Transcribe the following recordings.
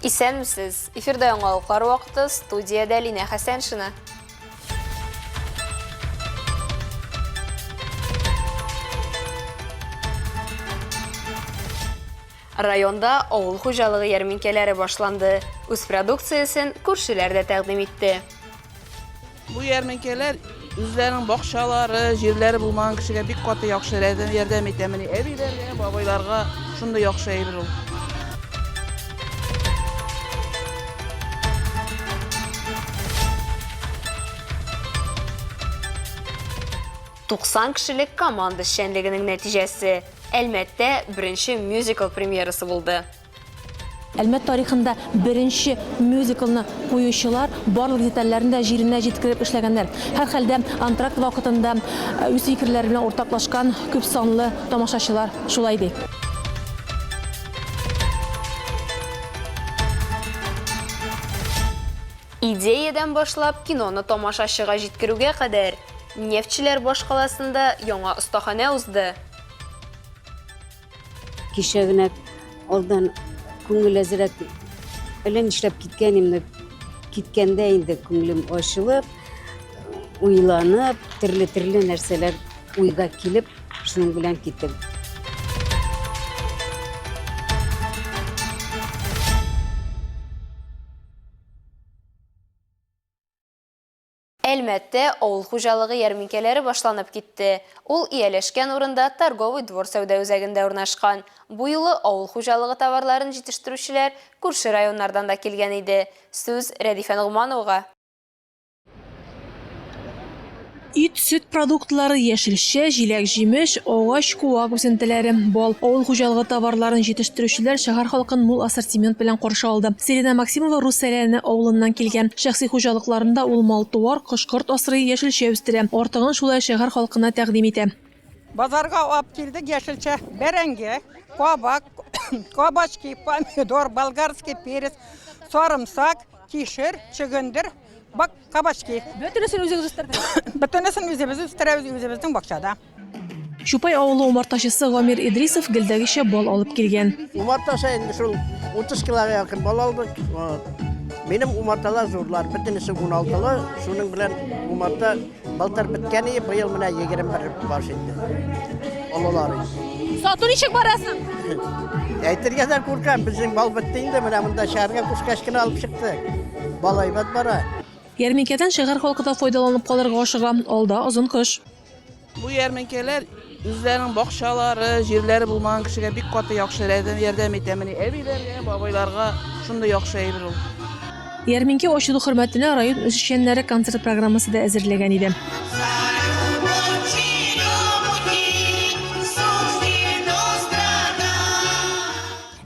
Исәнмесез! Эфирда яңалыклар вакыты, студиядә Линә Хәсәншина. Районда авыл хуҗалыгы ярминкәләре башланды. Үз продукциясен күршеләр дә тәкъдим итте. Бу ярминкәләр үзләренең бакчалары, җирләре булмаган кешегә бик каты яхшы ярдәм итә. Менә әбиләргә, бабайларга шундый яхшы әйбер ул. 90 кешелек команда эшчәнлегенең нәтиҗәсе, Әлмәттә беренче мюзикл премьерасы булды. Әлмәт тарихында беренче мюзиклны куючылар барлык детальләрен дә җиренә җиткереп эшләгәннәр. Һәрхәлдә, антракт вакытында үз фикерләре белән уртаклашкан күпсанлы тамашачылар шулай ди. Идеядән башлап киноны тамашачыга җиткерүгә кадәр, нефтьчеләр башкаласында яңа остаханә узды. Кичә генә алдан күңел әзрәк әллә нишләп киткән инде. Киткәндә инде күңелем ачылып, уйланып, төрле-төрле нәрсәләр уйга килеп, шуның белән киттем. Әлмәттә авыл хуҗалыгы ярминкәләре башланып китте. Ул ияләшкән урында Торговый двор сәүдә үзәгендә урнашкан. Бу юлы авыл хуҗалыгы товарларын җитештерүчеләр күрше районнардан да килгән иде. Сүз Рәдифә Ногмановага. Ит, сөт продуктлары, яшелчә, җиләк-җимеш, агач, куак үсентеләре, бал, авыл хуҗалыгы товарларын җитештерүчеләр шәһәр халкын мул ассортимент белән каршы алды. Селена Максимова Рус Сәләне авылыннан килгән. Шәхси хуҗалыкларында ул мал-туар, кош-корт асрый, яшелчә үстерә. Артыгын шулай шәһәр халкына тәкъдим итә. Базарга алып килдек яшелчә, бәрәңге, кабак, кабачки, помидор, болгарский перец, сарымсак, кишер, чөгендер, бак, кабачки. Бөтенесен үзегез үстердегез? Бөтенесен үзебез үстерәбез, үзебезнең бакчада. Чупай авылы умартачысы Гамир Идрисов гелдәгечә бал алып килгән. Умартачы инде шул 30 килога якын бал алдык. Минем умарталар зурлар, бөтенесе 16-лы. Шуның белән умарта былтыр беткән иде, быел менә 21 баш инде. Олылары. Сату ничек бара соң? Әйтергә дә куркам, безнең бал бетте инде, менә монда шәһәргә кушкач кына алып чыктык. Бал әйбәт бара. Ярминкәдән шәһәр халкы да файдаланып калырга ашыга. Алда озын кыш. Бу ярминкәләр үзләренең бакчалары, җирләре булмаган кешегә бик каты яхшы ярдәм итә. Менә әбиләргә, бабайларга шундый яхшы әйбер ул. Ярминкә ачылу хөрмәтенә район үзешчәннәре концерт программасы да әзерләгән иде.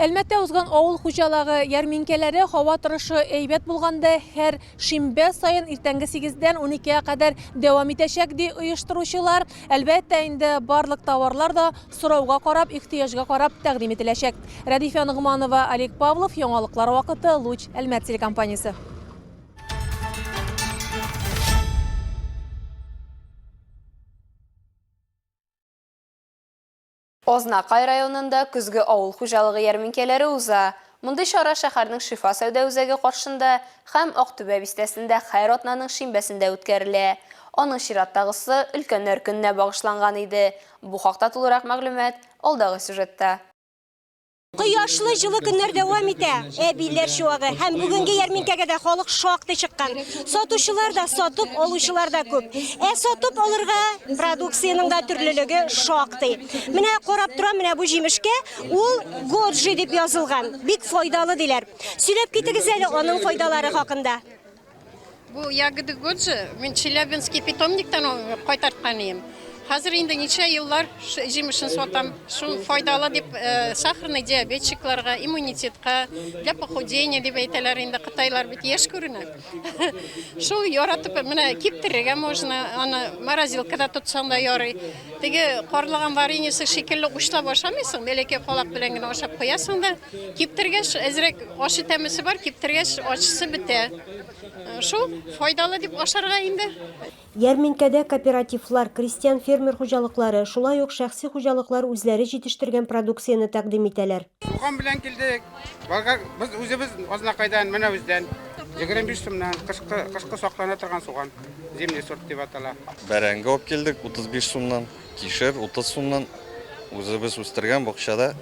Әлмәттә узган авыл хуҗалагы ярминкәләре һава торышы әйбәт булганда һәр Шимбә саен иртәнге сигездән уникегә кадәр дәвам итәчәк, ди оештыручылар. Әлбәттә инде, барлык товарлар да сорауга карап, ихтыяҗга карап тәкъдим ителәчәк. Рәдифә Ногманова, Олег Павлов, Яңалыклар вакыты, Луч, Әлмәт телекомпаниясе. Азнакай районында көзге авыл хуҗалыгы ярминкәләре уза. Мондый чара шәһәрнең Шифа сәүдә үзәге каршында һәм Актүбә бистәсендә һәр атнаның шимбәсендә үткәрелә. Аның чираттагысы Өлкәннәр көненә багышланган иде. Бу хакта тулырак мәгълүмат алдагы сюжетта. Кояшлы җылы көннәр дәвам итә. Әбиләр чуагы һәм бүгенге ярминкәгә дә халык шактый чыккан. Сатучылар да, сатып алучылар да күп. Ә сатып алырга продукциянең дә төрлелеге шактый. Менә карап торам, менә бу җимешкә ул Годжи дип язылган. Бик файдалы диләр. Сөйләп китегез әле аның файдалары хакында. Бу ягоды Годжи мин Челябинский питомниктан кайтарткан идем. Хәзер инде ничә еллар җимешен сатам. Шул файдалы дип э, сахарный диабетчикларга, иммунитетка, для похудения дип әйтәләр инде кытайлар бит яшь күренә. Шул яратып менә киптерергә можно, аны морозилкада тотсаң да ярый. Теге карлыган вареньесы шикелле учлап ашамыйсың, бәләкәй калак белән генә ашап куясың да. Киптергәч, әзрәк ачы тәмесе бар, киптергәч ачысы бетә. Шул файдалы дип ашарга инде. Ярминкәдә кооперативлар, крестьян-фермер. крестьян-фермер хуҗалыклары, шулай ук шәхси хуҗалыклар үзләре җитештергән продукцияне тәкъдим итәләр. Суган белән килдек. Болгар, без үзебез Азнакайдан, Мәнәвездән. 25 сумнан, кышкы, кышкы саклана торган суган, зимний сорт дип атала. Бәрәңге алып килдек 35 сумнан, кишер 30 сумнан. Үзебез үстергән бакчада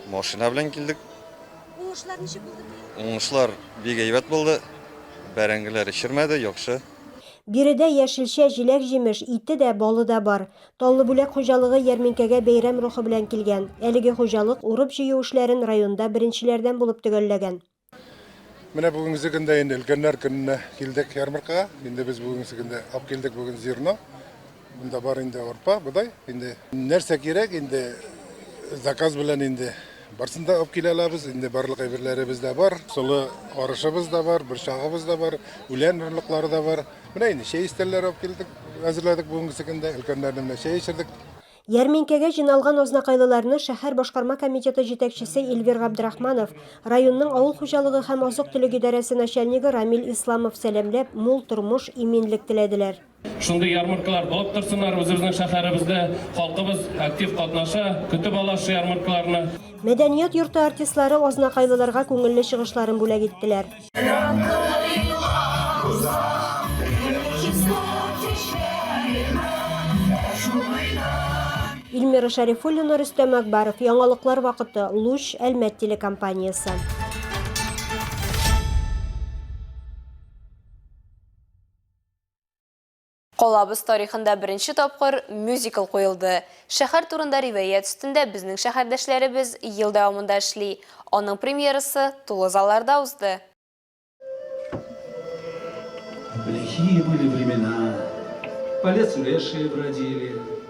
машина белән килдек. Уңышлар ничек булды быел? Уңышлар бик әйбәт булды. Бәрәңгеләр эчермәде, яхшы. Биредә яшелчә, җиләк-җимеш, ите дә, балы да бар. Таллы Бүләк хуҗалыгы ярминкәгә бәйрәм рухы белән килгән. Әлеге хуҗалык урып-җыю эшләрен районда беренчеләрдән булып төгәлләгән. Менә бүгенгесе көндә инде өлкәннәр көненә килдек ярмаркага. Инде без бүгенгесе көндә алып килдек бүген зерно. Монда бар инде арпа, бодай. Инде нәрсә кирәк, инде заказ белән инде барсын да алып килә алабыз. Инде барлык әйберләребез дә бар. Солы арышыбыз да бар, борчагыбыз да бар, үлән орлыклары да бар. Менә инде чәй өстәлләре алып килдек, әзерләдек бүгенгесе көндә. Өлкәннәрне менә чәй эчердек. Ярминкәгә җыйналган азнакайлыларны шәһәр башкарма комитеты җитәкчесе Эльвир Габдрахманов, районның авыл хуҗалыгы һәм азык-төлек идарәсе начальнигы Рамил Исламов сәламләп, мул тормыш, иминлек теләделәр. Шундый ярмаркалар булып торсыннар үзебезнең шәһәребездә. Халкыбыз актив катнаша, көтеп ала шушы ярмаркаларны. Мәдәният йорты артистлары азнакайлыларга күңелле чыгышларын бүләк иттеләр. Ильмира Шәрифуллина, Рөстәм Әкбаров, Яңалыклар вакыты, Луч, Әлмәт телекомпаниясе. Калабыз тарихында беренче тапкыр мюзикл куелды. Шәһәр турында риваять өстендә безнең шәһәрдәшләребез ел дәвамында эшли. Аның премьерасы тулы залларда узды. Лихие были времена, по лесу лешие бродили.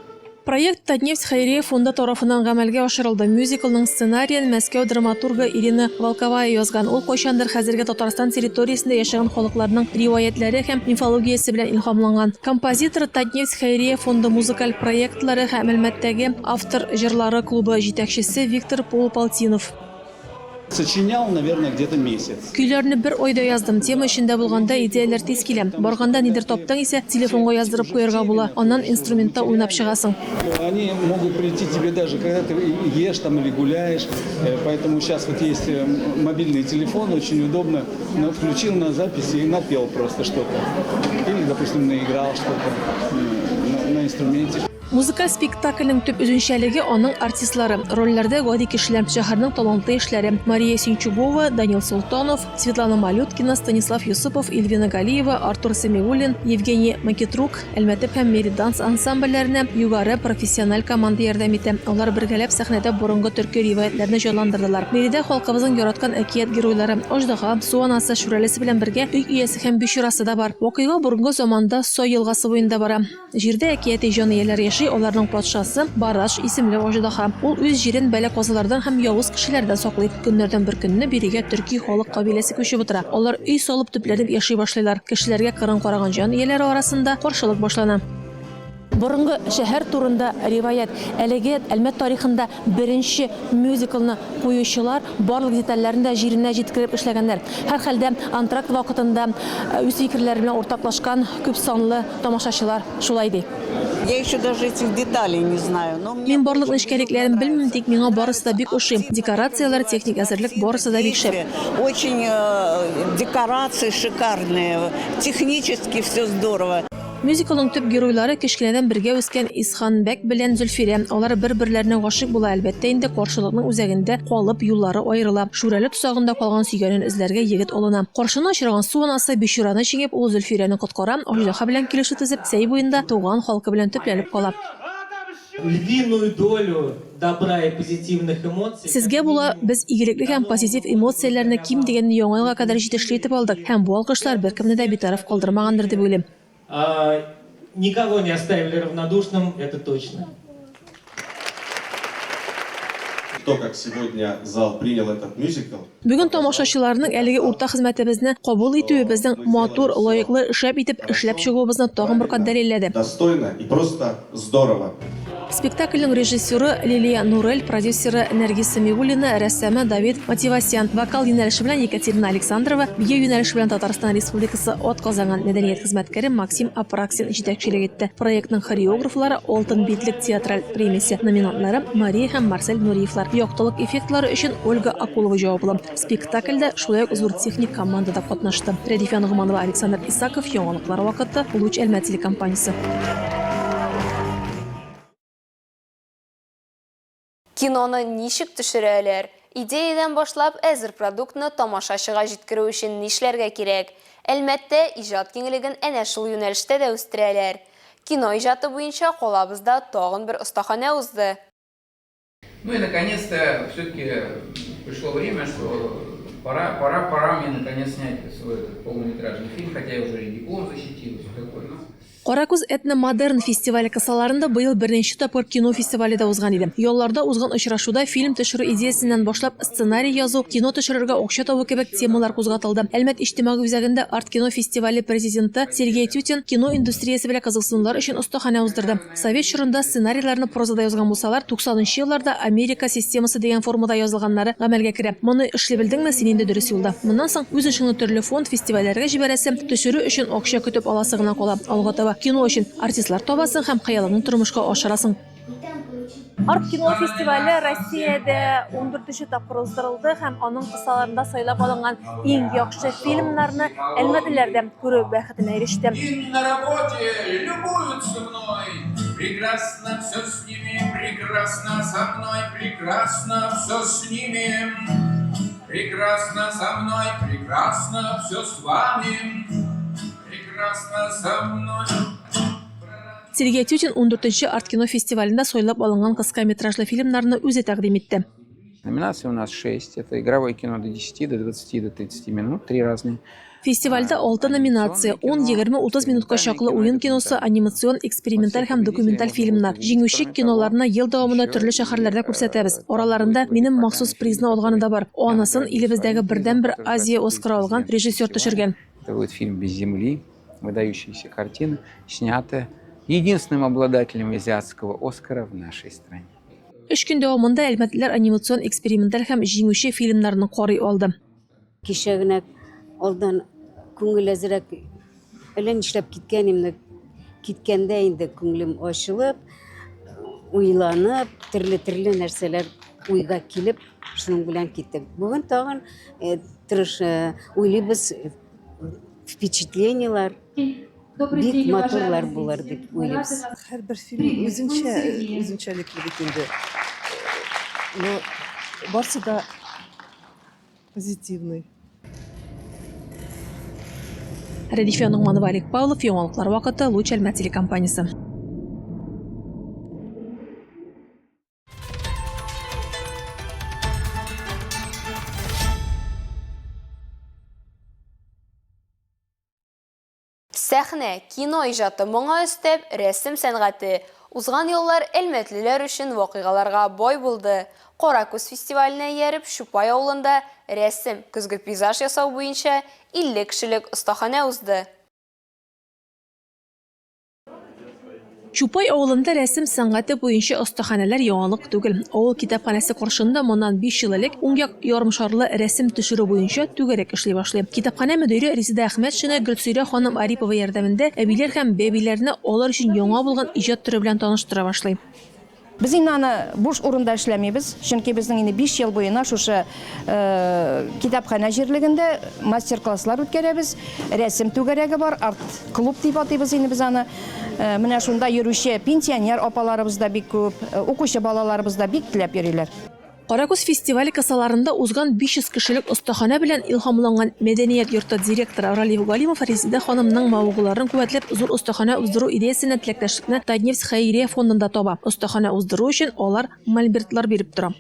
Проект Татнефть хәйрия фонды тарафыннан гамәлгә ашырылды. Мюзиклның сценариен Мәскәү драматургы Ирина Волковая язган. Ул кайчандыр хәзерге Татарстан территориясендә яшәгән халыкларның риваятьләре һәм мифологиясе белән илһамланган. Композитор, Татнефть хәйрия фонды музыкаль проектлары һәм Әлмәттәге автор җырлары клубы җитәкчесе Виктор Полуполтинов. Сочинял, наверное, где-то месяц. Көйләрне бер айда яздым. Тема эчендә булганда идеяләр тиз килә. Барганда нидер таптың исә, телефонга яздырып куярга була. Аннан инструментта уйнап чыгасың. Они могут прийти тебе даже, когда ты ешь там или гуляешь. Э, поэтому сейчас вот есть э, мобильный телефон, очень удобно. Включил на запись и напел просто что-то. Или, допустим, наиграл что-то на, на инструменте. Музыкаль спектакльнең төп үзенчәлеге аның артистлары. Рольләрдә гади кешеләр, шәһәрнең талантлы яшьләре Мария Синчугова, Данил Солтанов, Светлана Малюткина, Станислав Йосыпов, Ильвина Галиева, Артур Сәмигуллин, Евгений Макитрук, Әлмәтеп һәм Мери Данс ансамбльләренә югары профессиональ команда ярдәм итә. Алар бергәләп сәхнәдә борынгы төрки риваятьләрне җанландырдылар. Биредә халкыбызның яраткан әкият геройлары, Аждаһа, Су анасы, Шүрәлесе белән бергә өй иясе һәм бичурасы да бар. Вакыйга борынгы заманда Сай елгасы буенда бара. Җирдә әкияти җан ияләре яши, аларның патшасы, Бараш исемле аждаһа. Ул үз җирен бәла-казалардан һәм явыз кешеләрдән саклый. Көннәрдән бер көнне бирегә төрки халык кабиләсе күчеп утыра. Алар өй салып төпләнеп яши башлыйлар. Кешеләргә кырын караган җан ияләре арасында каршылык башлана. Борынгы шәһәр турында риваять. Әлеге Әлмәт тарихында беренче мюзиклны куючылар барлык детальләрен дә җиренә җиткереп эшләгәннәр. Һәрхәлдә, антракт вакытында үз фикерләре белән уртаклашкан күпсанлы тамашачылар шулай ди. Я еще даже этих деталей не знаю, но мне Мин барлык нечкәлекләрен белмим, тик миңа барысы да бик ошый. Декорацияләр, техник әзерлек, барысы да бик шәп. Очень декорации шикарные, технически все здорово. Мюзиклның төп геройлары кечкенәдән бергә үскән Исханбәк белән Зөлфирә. Алар бер-берләренә гашыйк була, әлбәттә инде, каршылыкның үзәгендә калып, юллары аерыла. Шүрәле тозагында калган сөйгәнен эзләргә егет алына. Каршына очраган Су анасы Бичураны җиңеп, ул Зөлфирәне коткара, Аждаһа белән килешү төзеп, Зәй буенда туган халкы белән төпләнеп кала. Львиную долю добра и позитивных эмоций. Сезгә була, без игелекле һәм позитив эмоцияләрне ким дигәндә Яңа елга кадәр җитешле итеп алдык, һәм бу алкышлар беркемне дә битараф калдырмагандыр дип уйлыйм. Никого не оставили равнодушным, это точно. То, как сегодня зал принял этот мюзикл. Бүген тамашачыларның әлеге уртак хезмәтебезне кабул итүе безнең матур, лаеклы, шәп итеп эшләп чыгуыбызны тагын бер кат дәлилләде. Достойно и просто здорово! Спектакльнең режиссеры Лилия Нурель, продюсеры Нәргиз Сәмигуллина, рәссамы Давид Матевосян, вокал юнәлеше белән Екатерина Александрова, бию юнәлеше белән Татарстан Республикасы атказанган мәдәният хезмәткәре Максим Апраксин җитәкчелек итте. Проектның хореографлары, Алтын битлек театраль премиясе номинантлары Мария һәм Марсель Нуриевлар. Яктылык эффектлары өчен Ольга Акулова җаваплы. Спектакльдә шулай ук зур техник команда да катнашты. Рәдифә Ногманова, Александр Исаков, Яңалыклар вакыты, Луч Әлмәт телекомпаниясе. Киноны ничек төшерәләр? Идеядән башлап, әзер продуктны тамашачыга җиткерү өчен нишләргә кирәк? Әлмәттә иҗат киңлеген әнә шул юнәлештә дә үстерәләр. Кино иҗаты буенча калабызда тагын бер остаханә узды. Ну и наконец-то все-таки пришло время, что пора, пора, пора мне наконец снять свой этот полнометражный фильм, хотя я уже и диплом защитил, и все такое. Но... Каракүз этно-модерн фестивале кысаларында быел беренче тапкыр кино фестивале дә узган иде. Ялларда узган очрашуда фильм төшерү идеясеннән башлап, сценарий язу, кино төшерергә акча табу кебек темалар кузгатылды. Әлмәт иҗтимагый үзәгендә арт-кино фестивале президенты Сергей Тютин кино индустриясе белән кызыксынулар өчен остаханә уздырды. Совет чорында сценарийларны прозада язган булсалар, 90 нчы елларда Америка системасы дигән формада язылганнары гамәлгә керә. Моны эшли белдеңме, син инде дөрес юлда. Моннан соң үз эшеңне төрле фонд, фестивальләргә җибәрәсе, төшерү өчен акча көтеп аласы гына кала. Алга таба кино өчен артистлар табасың һәм хыялыңны тормышка ашырасың. Арт-кино фестивале Россиядә ундүртенче тапкыр уздырылды һәм аның кысаларында сайлап алынган иң яхшы фильмнарны әлмәтлеләр дә күрү бәхетенә иреште. На работе любуются мной, прекрасно все с ними, прекрасно со мной, прекрасно все с ними, прекрасно со мной, прекрасно все с вами, прекрасно со мной. Сергей Тютин ундүртенче Арт-кино фестивалендә сайлап алынган кыска метражлы фильмнарны үзе тәкъдим итте. Номинаций у нас шесть. Это игровое кино до 10, до 20, до 30 минут, три разные. Фестивальдә алты номинация, ун, егерме, утыз минутка чаклы уен киносы, анимацион, эксперименталь һәм документаль фильмнар. Җиңүче киноларны ел дәвамында төрле шәһәрләрдә күрсәтәбез. Араларында минем махсус призны алганы да бар. Анысын илебездәге бердәнбер Азия Оскары алган режиссер төшергән. Это будет фильм «Без земли», выдающаяся картина, снятая единственным обладателем азиатского Оскара в нашей стране. Өч көн дәвамында әлмәтлеләр анимацион, эксперименталь һәм җиңүче фильмнарны карый алды. Кичә генә алдан күңел әзрәк әллә нишләп киткән инде. Киткәндә инде күңелем ачылып, уйланып, төрле-төрле нәрсәләр уйга килеп, шуның белән киттек. Бүген тагын э, тырыш э, уйлыйбыз, впечатлениелар бик матурлар булыр дип уйлыйбыз. Һәрбер фильм үзенчә үзенчәлекле бит инде. Но барсы да позитивный. Рәдифә Ногманова, Олег Павлов, Яңалыклар вакыты, Луч Әлмәт телекомпаниясе. Сәхнә, кино иҗаты, моңа өстәп, рәсем сәнгате. Узган еллар әлмәтлеләр өчен вакыйгаларга бай булды. Кара күз фестиваленә ияреп, Чупай авылында рәсем, көзге пейзаж ясау буенча 50 кешелек остаханә узды. Чупай авылында рәсем сәнгате буенча остаханәләр яңалык түгел. Авыл китапханәсе каршында моннан биш ел элек уң як ярымшарлы рәсем төшерү буенча түгәрәк эшли башлый. Китапханә мөдире Резеда Әхмәтшина Гөлсөйрә ханым Арипова ярдәмендә әбиләр һәм бәбиләрне алар өчен яңа булган иҗат төре белән таныштыра башлый. Без инде аны буш урында эшләмибез, чөнки безнең инде биш ел буена шушы китапханә җирлегендә мастер-класслар үткәрәбез. Рәсем түгәрәге бар, арт-клуб дип атыйбыз инде без аны. Менә шунда йөрүче пенсионер апаларыбыз да бик күп, укучы балаларыбыз да бик теләп йөриләр. Каракүз фестивале кысаларында узган 500 кешелек остаханә белән илһамланган мәдәният йорты директоры Ралиф Галимов Резеда ханымның мавыгуларын куәтләп, зур остаханә уздыру идеясенә теләктәшлекне Татнефть хәйрия фондында таба. Остаханә уздыру өчен алар мольбертлар биреп тора.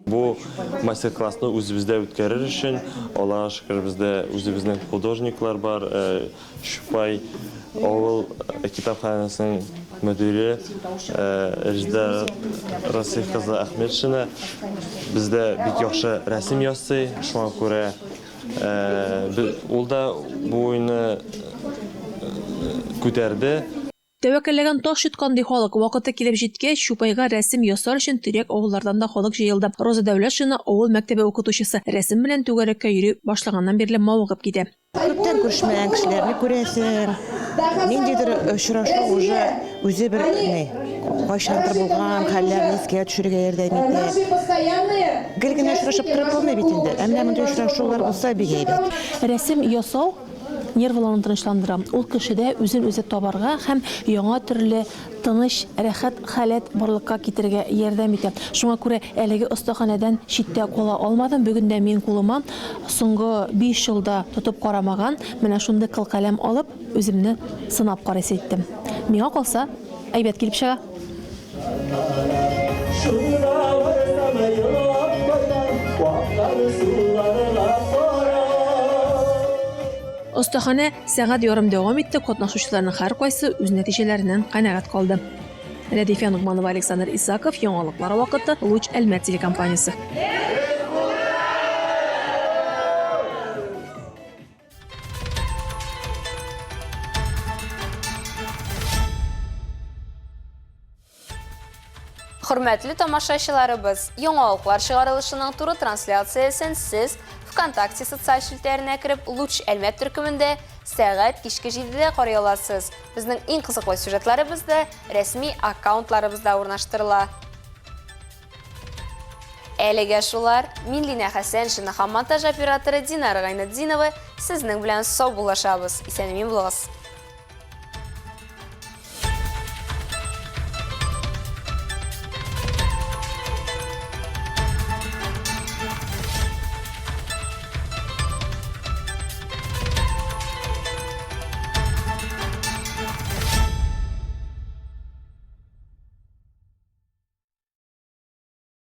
Бу мастер-классны үзебездә үткәрер өчен, Аллага шөкер, бездә үзебезнең художниклар бар, Чупай авыл китапханәсенең мөдире Резеда Расыйх кызы Әхмәтшина бездә бик яхшы рәсем ясый, шуңа күрә ул да бу уйны күтәрде. Тәвәккәлләгән таш йоткан, ди халык. Вакыты килеп җиткәч, Чупайга рәсем ясар өчен тирәк авыллардан да халык җыелды. Роза Дәүләтшина, авыл мәктәбе укытучысы, рәсем белән түгәрәккә йөри башлаганнан бирле мавыгып китә. Күптән күрешмәгән кешеләрне күрәсең. Ниндидер очрашу уже үзе бер ни, кайчандыр булган хәлләрне искә төшерергә ярдәм итә. Гел генә очрашып торып булмый бит инде. Ә менә мондый очрашулар булса бик әйбәт. Рәсем ясау нервыларны тынычландыра. Ул кешедә үзен-үзе табарга һәм яңа төрле тыныч, рәхәт халәт барлыкка китерергә ярдәм итә. Шуңа күрә әлеге остаханәдән читтә кала алмадым. Бүген дә мин кулыма соңгы биш елда тотып карамаган менә шундый кылкаләм алып, үземне сынап карыйсы иттем. Миңа калса, әйбәт килеп чыга. Остаханә сәгать ярым дәвам итте, катнашучыларның һәркайсы үз нәтиҗәләреннән канәгать калды. Рәдифә Ногманова, Александр Исаков, Яңалыклар вакыты, Луч Әлмәт телекомпаниясе. Хөрмәтле тамашачыларыбыз, яңалыклар чыгарылышының туры трансляциясен сез ВКонтакте социаль челтәренә кереп Луч Әлмәт төркемендә сәгать кичке 7-дә карый аласыз. Безнең иң кызыклы сюжетларыбыз да рәсми аккаунтларыбызда урнаштырыла. Әлегә шулар. Мин Линә Хәсәншина һәм монтаж операторы Динара Гайнетдинова сезнең белән саубуллашабыз. Исән-имин булыгыз.